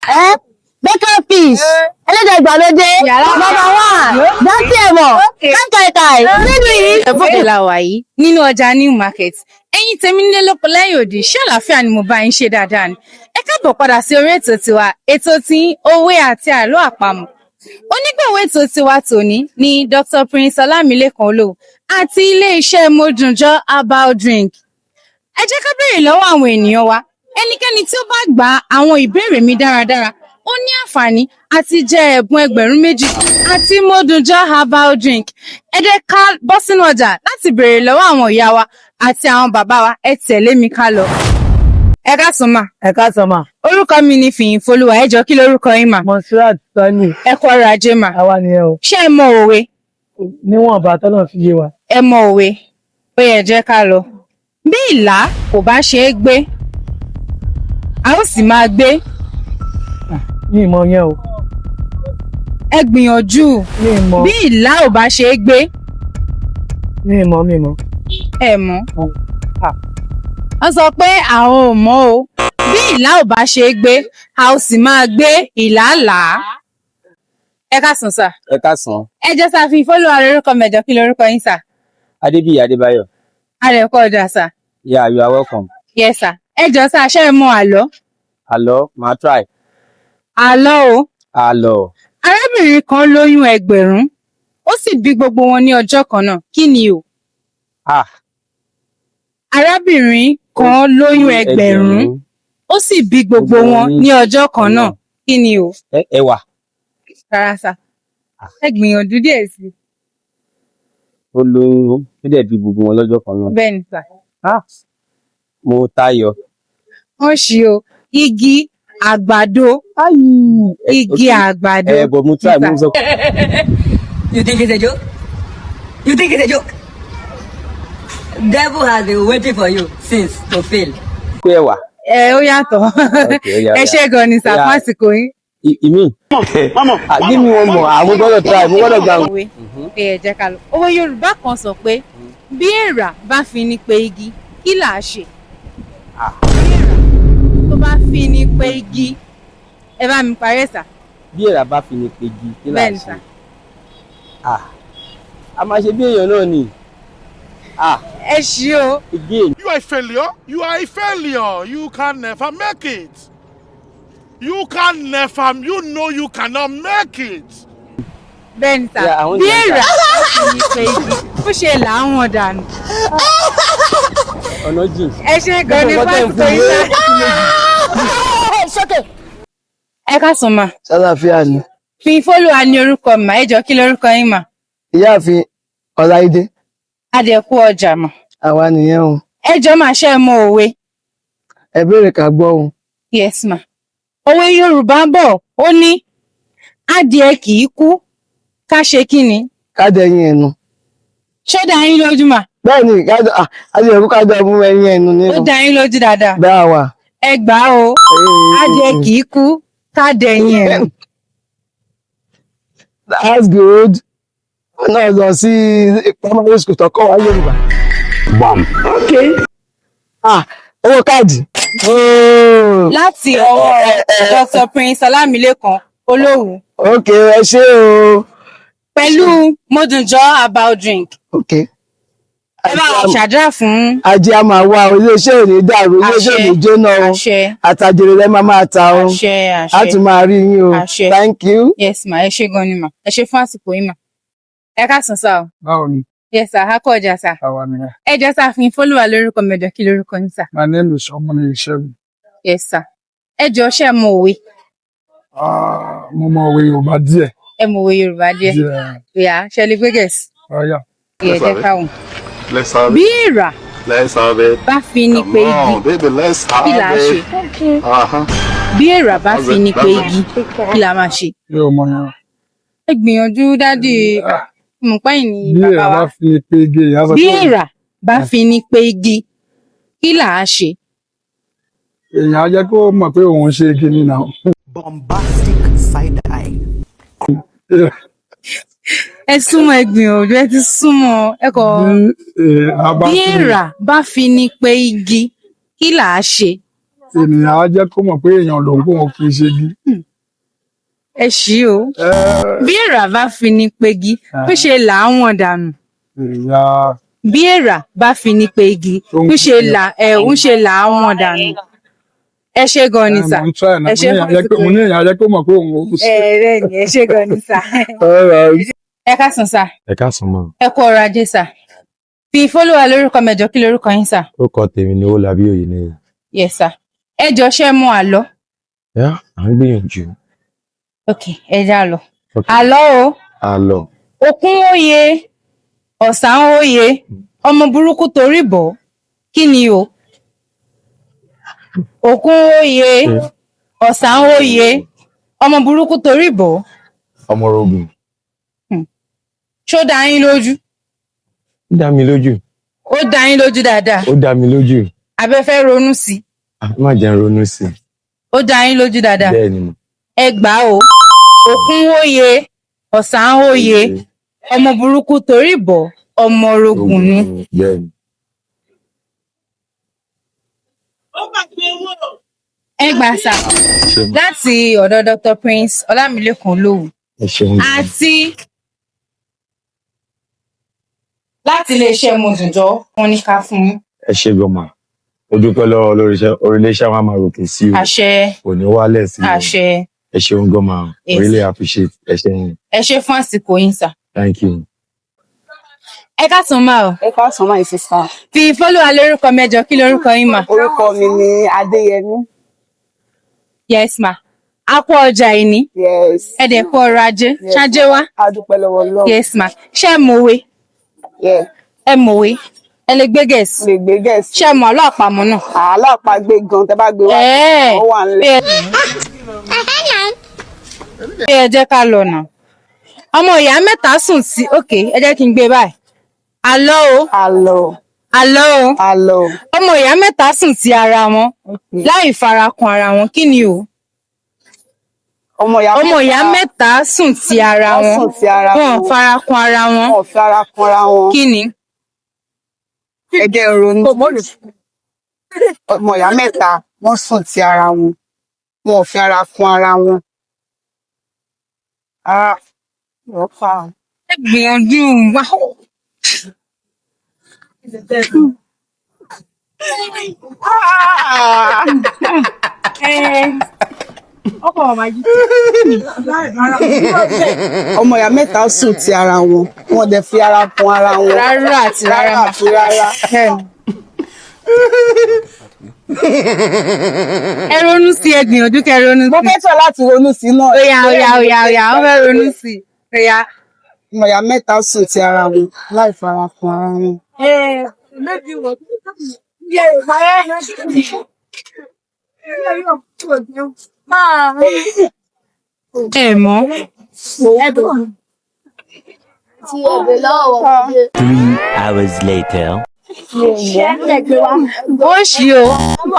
Ẹ Baker fish, ẹlẹ́dẹ̀ ìgbàlódé, number one, dátì ẹ̀mọ̀, káìkàìkàì, nínú yìí. Ẹ̀bùn la wà yìí nínú ọjà New Market. Ẹ̀yin tèmi nílé lóko lẹ́yìn òdì, ṣé àlàáfíà ni mo bá yín? Ṣe dáadáa ni? Ẹ káàbọ̀ padà sí orí ètò tiwa, ètò tí òwe àti àlọ́ àpamọ̀. Onígbọ̀wọ́ ètò tiwa tòní ni Dr. Prince Ọlámilékan Olówu àti iléeṣẹ́ Modunjọ Herbal Drink. Ẹ jẹ́ ká béèrè lọ́wọ́ àwọn ènìyàn wa. Ẹnikẹ́ni tí ó bá gba àwọn ìbéèrè mi dáradára, ó ní àǹfààní àti jẹ ẹ̀bùn 2,000 àti Modunjọ Herbal Drink. Ẹ jẹ́ ká bọ́ sínú ọjà láti béèrè lọ́wọ́ àwọn ìyá wa àti àwọn bàbá wa. Ẹ tẹ̀lé mi ká lọ. Ẹ káàsán mà. Ẹ káàsán mà. Orúkọ mi ni Fìyìnfolúwa. Ẹ jọ̀ọ́, kí lorúkọ yín mà? Monsurat Sani. Ẹ kú ọrọ̀ ajé mà. Àwa nìyẹn o. Ṣé ẹ mọ òwe? Níwọ̀nba tọ́lọ̀ fi yé wa. Ẹ mọ òwe. Ó yẹ, jẹ́ ká lọ. Bí ìlà kò bá ṣe é gbé, a ó sì máa gbé. Ní ìmọ̀ yẹn o. Ẹ gbìyànjú. Ní ìmọ̀. Bí ìlà ò bá ṣe é gbé. Ní ìmọ̀, mi mọ̀. Ẹ mọ̀. Wọ́n sọ pé àwọn ò mọ̀ o. Bí ìlà ò bá ṣe é gbé, a ó sì máa gbé ìlà là á. Ẹ káàsán sà. Ẹ káàsán. Ẹ jẹ́ sá fi fọ́lọ́ ara orúkọ mẹ́jọ. Kí lorúkọ yín sà? Adébíyì Adébáyọ̀. Arẹ̀kọ́ ọjà sà. Yeah, you are welcome. Yes sà. Ẹ jọ̀ọ́ sà, ṣé ẹ mọ àlọ́? Àlọ́, màá try. Àlọ́ o. Àlọ́. Arábìnrin kan lóyún 1,000, ó sì bí gbogbo wọn ní ọjọ́ kan náà. Kí ni o? Ah. Arábìnrin kan lóyún 1,000, ó sì bí gbogbo wọn ní ọjọ́ kan náà. Kí ni o? Ẹwà. Rárá sà, ẹ gbìyànjú díẹ̀ sí i. Ó lóyún, ó dẹ̀ bí gbogbo wọn lọ́jọ́ kan náà. Bẹ́ẹ̀ ni sà. Ah, mo tayọ. Wọ́n ṣí o. Igi àgbàdo, igi àgbàdo. Ẹ bọ̀, mo try, mo sọ. You think it's a joke? You think it's a joke? Devil has been waiting for you since to fail. Pé ẹwà. Ẹ ó yàtọ̀. Okay, ó yá, Ẹ ó yá. ṣé gan ni sà Ó yá. fún àsìkò yín. Ìmí. Ah, give me one more. Ah, mo gbọ́dọ̀ try, mo gbọ́dọ̀ gbà. Òwe ẹ jẹ́ ká lọ. Òwe Yorùbá kan sọ pé bí èèrà bá fi ní pe igi, kí là á ṣe? Bí èèrà tó bá fi ní pe igi, ẹ bá mi parí ẹ̀ sà. Bí èèrà bá fi ní pegi, kí là Bẹ́ẹ̀ á ni ṣe? sà. Ah, a máa ṣe bí èèyàn náà ni. Ah. Ẹ ṣí o. Again. You are a failure. You are a failure. You can never make it. You can never, you know you cannot make it. Bẹ́ẹ̀ ni sà. Yeah, àwọn Bí oúnjẹ ń èèrà bá fi ní pe igi, ó ṣe làwọn dànù. Ọ̀nà jìn. Ẹ ṣé gan ni fún àsìkò yín sà. Ẹ káàsán mà. Sálàáfíà ni. Fìyìfólúwa ní orúkọ mà. Ẹ jọ̀ọ́, kí lorúkọ yín mà? Ìyáàfin Ọláìdé. Adẹ̀kú ọjà mà. Àwa nìyẹn o. Ẹ jọ̀ọ́ mà, ṣé ẹ mọ òwe? Ẹ béèrè ká gbọ́ o. Yes ma. Òwe Yorùbá bọ̀, ó ní adìẹ kì í kú ká ṣe kí ni? Ká dẹyin ẹnu. Ṣó dá yín lójú mà? Bẹ́ẹ̀ ni, adìẹ kú, ká dẹ mú ẹyin ẹnu nínú. Ó dá yín lójú dáadáa? Bẹ́ẹ̀ wà. Ẹ gbà á o. Adìẹ kì í kú ká dẹyin ẹnu. That's good. Wọn náà lọ sí primary school tó kọ́ wa Yorùbá. Bam. Okay. Ah, owó káàdì. Oh. Láti ọwọ́ Dr. Prince Ọlámilékan Olówu. Ok, ẹ ṣé o. Pẹ̀lú Modunjọ Herbal Drink. Ok. Ẹ bá wa ṣàdúrà fún. Ajé a máa wá o, iléeṣẹ́ ò ní dàrú, iléeṣẹ́ ò ní jóná o. Àṣẹ. Àtàjèrè lẹ máa máa ta o. Àṣẹ, àṣẹ. A tún máa rí yín o. Àṣẹ. Thank you. Yes ma, ẹ ṣé gan ni mà. Ẹ ṣé fún àsìkò yín mà. Ẹ káàsán sá o. Báwo ni? Yes sir, a kú ọjà sà. Àwa nìyẹn. Ẹ jọ̀ọ́ sà, Fìyìfólúwa lórúkọ mẹ́jọ, kí lórúkọ yín sà? My name is Ọmọnìyí Ṣẹ́gun. Yes sir. Ẹ jọ̀ọ́, ṣé ẹ mọ òwe? Ah, mo mọ òwe Yorùbá díẹ̀. Ẹ mọ òwe Yorùbá díẹ̀? Díẹ̀. Ìyá ṣe lè gbé gẹ̀ẹ́sì. Ọ̀yà. Ìyá, jẹ́ káwọn. Let's have Bí it. èèrà Let's have it. bá fi ní Come pe igi, on, baby, let's kí là á have ṣe? it. Bí èèrà bá fi ní pe igi, kí là máa ṣe? Yóò mọ yẹn. Ẹ gbìyànjú, daddy. Mo pẹ́ ní Bí bàbá èèrà wa. bá fi pe igi, èèyàn sọ Bí pé èèrà bá fi ní pe igi, kí là á ṣe? Èèyàn á jẹ́ kó mọ̀ pé òun ṣe igi ni náà. Bombastic side eye. Ẹ súnmọ́, ẹ gbìyànjú, ẹ ti súnmọ́, ẹ kọ. Bí èèrà bá Bí fi èèrà bá fi ní pe igi, kí là á ṣe? Ènìyàn á jẹ́ kó mọ̀ pé èèyàn lòun, kó wọn kì í ṣe igi. Ẹ ṣí o. Bí èèrà bá fi ní pegi, ńṣe là á wọ̀n dànù. Ìyá. Bí èèrà bá fi ní pegi, ńṣe là ẹ ńṣe là á wọ̀n dànù. Ẹ ṣé gan ni sà. Mo ń try náà. Ẹ ṣé. Mo ní èèyàn á jẹ́ kó mọ̀ pé òun ò ṣe. Ẹ bẹ́ẹ̀ ni, ẹ ṣé gan ni sà. All right. Ẹ káàsán sà. Ẹ káàsán mọ́. Ẹ kú ọrọ̀ ajé sà. Fi fólúwa lórúkọ mẹ́jọ, kí lórúkọ yín sà? Orúkọ tèmi ni Owólabí Oyèníyì. Yes sà. Ẹ jọ, ṣé ẹ mọ àlọ́? Yá, à ń gbìyànjú. Ok, ẹ já lọ. Ok. Àlọ́ o. Àlọ́. Òkun óye, ọ̀sà ń óye, ọmọ burúkú torí bọ̀, kí ni o? Òkun óye, ọ̀sà ń óye, ọmọ burúkú torí bọ̀. Ọmọ orogun. Ṣó dá yín lójú? Ó dá mi lójú. Ó dá yín lójú dáadáa? Ó dá mi lójú. Abẹ́fẹ́ ronú sí i? Ah, má jẹ́ n ronú sí i. Ó dá yín lójú dáadáa? Bẹ́ẹ̀ ni mo. Ẹ gbà ó. Òkun óye, ọ̀sà ń óye, ọmọ burúkú torí bọ̀, ọmọ orogun ni. Bẹ́ẹ̀ ni. Ẹ gbà sà, Ṣé mo? láti ọ̀dọ̀ Dr. Prince Ọlámilékan Olówù Ẹ ṣeun gan. Àti láti iléeṣẹ́ Mọ̀dùnjọ́, wọn ní ká fún yín. Ẹ ṣe gan ma. Ó dúpẹ́ lọ́wọ́ lórí iṣẹ́ orílẹ̀-iṣẹ́ wa máa ròkè sí o. Àṣẹ. Kò ní wálẹ̀ sí o. Àṣẹ. Ẹ ṣeun gan ma. Yes. Really appreciate. Ẹ ṣeun. Ẹ ṣe fún àsìkò yín sà. Thank you. Ẹ káàsán máa o. Ẹ káàsán máa, sister. Fi fọ́lùwà lórúkọ mẹ́jọ, kí lórúkọ yín mà? Orúkọ mi ni Adéyẹmí. Yes ma. A kú ọjà ìní. Yes. Ẹ dẹ̀ kú ọrọ̀ ajé. Yes. Ṣáájé wá. A dúpẹ́ lọ́wọ́ Ọlọ́run. Yes ma. Ṣé ẹ mọ̀wé? Yeah. Ẹ mọ̀wé. Ẹ lè gbé gẹ̀ẹ́sì. Lè gbé gẹ̀ẹ́sì. Ṣé ẹ mọ̀ àlọ́ àpamọ̀ náà? Àlọ́ àpagbé gan, tẹ́ bá gbé wá. Ẹ̀ẹ́. Ó wà nílẹ̀. Ẹ jẹ́ ká lọ nà. Ọmọ ìyá mẹ́ta sùn sí, òkè, ẹ jẹ́ kí n gbé báyìí. Àlọ́ o. Àlọ́. Àlọ́ o. Àlọ́. Ọmọ ìyá mẹ́ta sùn sí ara wọn láì farakun ara wọn, kí ni o? Ọmọ ìyá Ọmọ ìyá mẹ́ta sùn sí ara Wọ́n wọn. sùn sí ara Wọn ò wọn. farakun ara wọn. Wọn ò fara kanra wọn. Kí ni? Ẹ jẹ́ n ronú. Ọmọ ìyá mẹ́ta wọ́n sùn ti ara wọn. Wọn ò fi ara kun ara wọn. Ah, wọ́n fà á. Ẹ gbìyànjú wá. Ọkọ màmá yìí. Ọmọ ìyá mẹ́ta sùn ti ara wọn. Wọn dẹ̀ fi ara kun ara wọn. Rárá àti rárá. Rárá àti rárá. Ẹ ronú sí, ẹ gbìyànjú kẹ́ ronú sí. Mo fẹ́ tọ́ láti ronú sí náà. Oya oya oya oya, wọ́n fẹ́ ronú sí. Oya. Ọmọ ìyá mẹ́ta sùn ti ara wọn láì fara kun ara wọn. Ẹ mọ̀. 3 hours later. Ó ṣì o.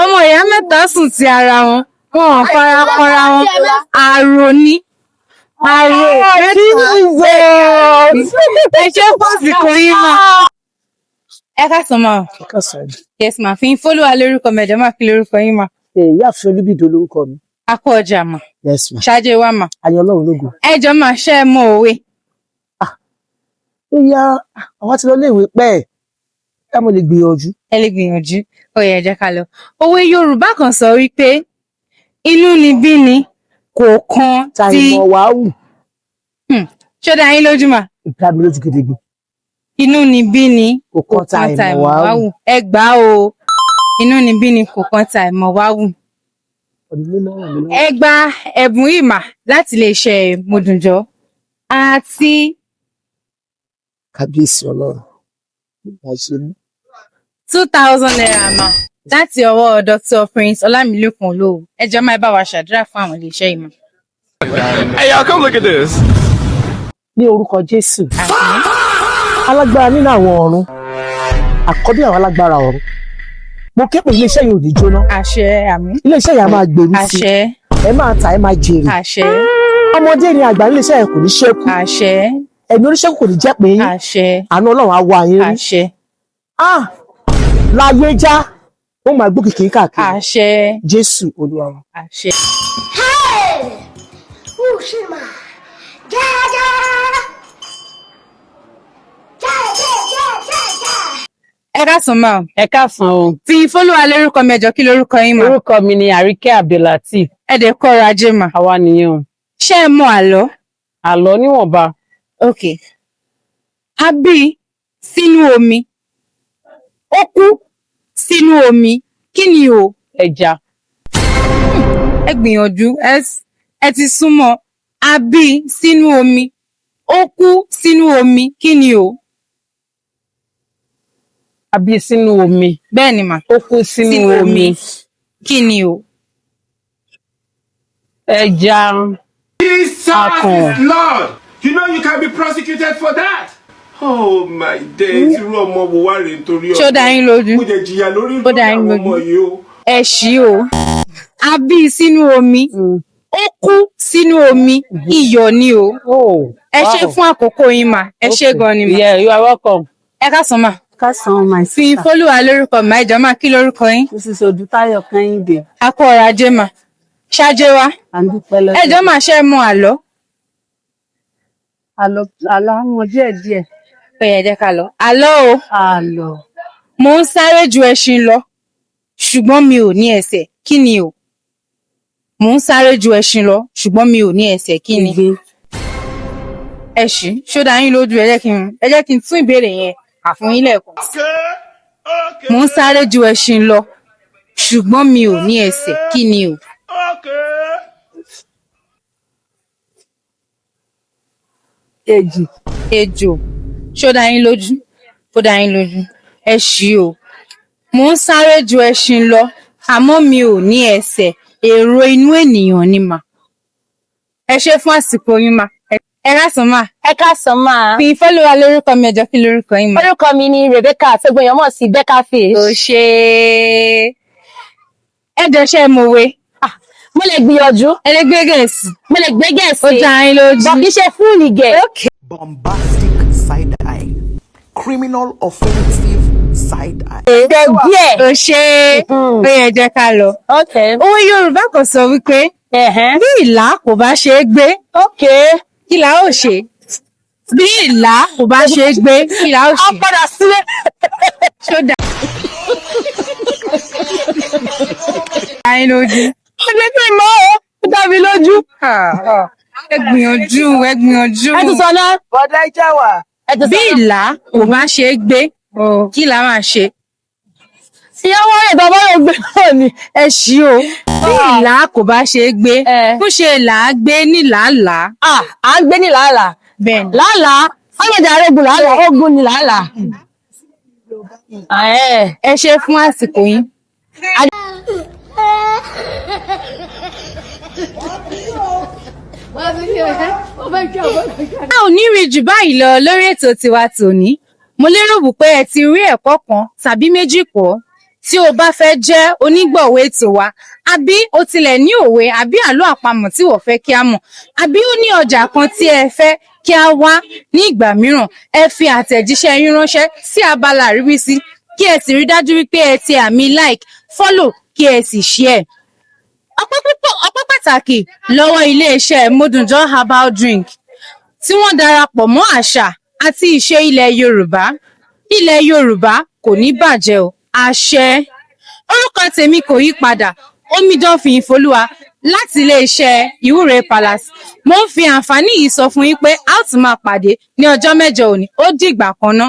Ọmọ ìyá mẹ́ta sùn ti ara wọn. Wọn ò fara kanra wọn. Àrò ni. Àrò mẹ́ta. Ẹ ṣe fọ́ọ̀sì kò yín mà. Ẹ káàsán mà. Ẹ káàsán. Yes ma, fi ń fólúwa lórúkọ mẹ́jọ máa fi lórúkọ yín mà. Ìyáàfin Olúbídò lórúkọ mi. A kú ọjà mà. Yes ma. Ṣáájú wa mà. Ayọ̀ Ọlọ́run lógo. Ẹ jọ máa ṣe é mọ òwe? Ó yá, àwọn ti lọ iléèwé pẹ́ ẹ̀ ká mo lè gbìyànjú. Ẹ lè gbìyànjú. Ó yẹ, jẹ́ ká lọ. Òwe Yorùbá kan sọ wípé inú ni bí ni kò kan tí Tàìmọ̀ wàá wù. Ṣó dá yín lójú mà? Dá mi lójú gidigidi. Inú ni bí ni kò kan tàìmọ̀ wàá wù. Ẹ gbà o. Inú ni bí ni kò kan tàìmọ̀ wá wù. Ẹ gba ẹ̀bùn yìí mà láti iléeṣẹ́ Mọ̀dùnjọ́ àti Kábíyèsí Ọlọ́run, wọ́n ṣe mí. ₦2,000 mà láti ọwọ́ Dr. Prince Ọlámilékan Olówó. Ẹ jọ̀ọ́ máa bá wa ṣàdúrà fún àwọn iléeṣẹ́ yìí mà. Hey, y'all, come look at this. Ní orúkọ Jésù, alágbára nínú àwọn ọ̀run, àkọ́bí àwọn alágbára ọ̀run, mo ké pé iléeṣẹ́ yìí ò ní jóná. Àṣẹ, àmín. Iléeṣẹ́ yìí á máa gbèrú sí. Àṣẹ. Ẹ máa tà, ẹ máa jèrè. Àṣẹ. Ọmọdé ni àgbà, iléeṣẹ́ yẹn kò ní ṣẹ́kù. Àṣẹ. Ẹ̀mí oníṣẹ́kù kò ní jẹ́ pé yín. Àṣẹ. Àánú Ọlọ́run á wá yín rí. Àṣẹ. Ah, láyé já, ó máa gbókìkí káàkiri. Àṣẹ. Jésù Olúwa wa. Àṣẹ. Hey! Whew. 就是嘛，驾驾驾驾驾驾。 Ẹ káàsán ma. Ẹ káàsán o. Tí Fọlúwa lórúkọ mi, ẹ jọ̀ọ́, kí lórúkọ yín mà? Orúkọ mi ni Àríkẹ́ Abdulateef. Ẹ dẹ̀ kọ́ ọrọ̀ ajé mà. Àwa nìyẹn o. Ṣé ẹ mọ àlọ́? Àlọ́ níwọ̀nba. Ok. A bí sínú omi, ó kú sínú omi, kí ni o? Ẹja. Ẹ gbìyànjú, ẹ ti súnmọ́. A bí sínú omi, ó kú sínú omi, kí ni o? A bí sínú omi. Bẹ́ẹ̀ ni mà. Ó kú sínú omi. Kí ni o? Ẹja. Jesus Akàn. is Lord. You know you can be prosecuted for that. Oh my days, irú ọmọ wo wá rèé nítorí? Ṣó dá yín lójú? Mo jẹ jìyà lórí Ó dá yín àwọn ọmọ lójú. yìí o. Ẹ ṣí o. A bí sínú omi, ó kú sínú omi, iyọ̀ ni o. Ẹ ṣé fún àkókò yín mà. Ẹ ṣé gan ni mà. Yeah, you are welcome. Ẹ káàsán mà. Káàsán, my Fi sister. Fọlúwa lórúkọ mà, ẹ jọ̀ọ́ mà, kí lórúkọ yín? Mrs Odùtáyọ̀ Kẹ́hìndé. A kú ọrọ̀ ajé mà. Ṣáájé wa. À ń dúpẹ́ lọ́dọ̀. Ẹ jọ̀ọ́ mà, ṣé ẹ mọ àlọ́? Àlọ́, àlọ́ àwọn díẹ̀ díẹ̀. Ó yá, ẹ jẹ́ ká lọ. Àlọ́ o. Àlọ́. Mo ń sáré ju ẹṣin lọ, ṣùgbọ́n mi ò ní ẹsẹ̀. Kí ni o? Mo ń sáré ju ẹṣin lọ, ṣùgbọ́n mi ò ní ẹsẹ̀. Kí ni? Ìgbín. Ẹṣin. Ṣó dá yín lójú? Ẹ jẹ́ kí n tún ìbéèrè yẹn kà fún yín lẹ́ẹ̀kan. Mo ń sáré ju ẹṣin lọ, ṣùgbọ́n mi ò ní ẹsẹ̀. Kí ni o? Ejò. Ejò. Ṣó dá yín lójú? Ó dá yín lójú. Ẹ ṣí o. Mo ń sáré ju ẹṣin lọ, àmọ́ mi ò ní ẹsẹ̀. Èrò inú ènìyàn ni mà. Ẹ ṣé fún àsìkò yín mà. Ẹ káàsán mà. Ẹ káàsán mà. Fi Fọlúwa lórúkọ mi, ẹ jọ̀ọ́, kí lórúkọ yín mà? Orúkọ mi ni Rebecca, tí gbogbo èèyàn mọ̀ sí Becca Fish. Ó ṣe é. Ẹ jọ̀ọ́, ṣé ẹ mọ̀wé? Mo lè gbìyànjú. Ẹ lè gbé Gẹ̀ẹ́sì. Mo lè gbé Gẹ̀ẹ́sì. Ó dá yín lójú. But kì í ṣe full gẹ̀. Bombastic side eye. Criminal offensive side eye. Díẹ̀. Ó ṣe é. Ó yẹ, jẹ́ ká lọ. Òwe Yorùbá kan sọ wípé bí ìlà kò bá ṣe é gbé, kí la ó ṣe? Bí ìlà kò bá ṣe é gbé, kí la ó ṣe? A padà sílé. Ṣó dá yín lójú? Ọdẹ tí mo ó dá mi lójú. Ẹ gbìyànjú, ẹ gbìyànjú. Ẹ tún sọ náà. Bọ́dá ìjà wà. Bí ìlà kò bá ṣe é gbé, kí la máa ṣe? Ìyàwó rẹ̀ tó bá yóò gbé náà ni. Ẹ ṣí o. Bí ìlà kò bá ṣe é gbé, kó ṣe là á gbé ní làálàá. À ń gbé ní làálàá. Bẹ́ẹ̀ni. Làálàá. Ọlọ́jà arógun làálàá, ogun ni làálàá. Ẹ ṣé fún àsìkò yín. A ò ní rí jù báyìí lọ lórí ètò tiwa tòní. Mo lérò wípé ẹ ti rí ẹ̀kọ́ kan tàbí méjì kọ́. Tí o bá fẹ́ jẹ́ onígbọ̀wọ́ ètò wa, àbí o tilẹ̀ ní òwe àbí àlọ́ àpamọ̀ tí wọ́n fẹ́ kí a mọ̀, àbí ó ní ọjà kan tí ẹ fẹ́ kí a wá ní ìgbà mìíràn, ẹ fi àtẹ̀jíṣẹ́ yín ránṣẹ́ sí abala àríwísí, kí ẹ sì rí dájú wípé ẹ tẹ àmì like, follow, kí ẹ sì share. Ọpẹ́ púpọ̀, ọpẹ́ pàtàkì lọ́wọ́ iléeṣẹ́ Modunjo Herbal Drink tí wọ́n darapọ̀ mọ́ àṣà àti ìṣe ilẹ̀ Yorùbá. Ilẹ̀ Yorùbá kò ní bàjẹ́ o, àṣẹ. Orúkọ tèmi kò yí padà, Omidan Fìyìnfolúwa láti iléeṣẹ́ Ìwúre Palace. Mo ń fi àǹfààní yìí sọ fún yín pé a ó tún máa pàdé ní ọjọ́ mẹ́jọ òní. Ó dìgbà kan ná.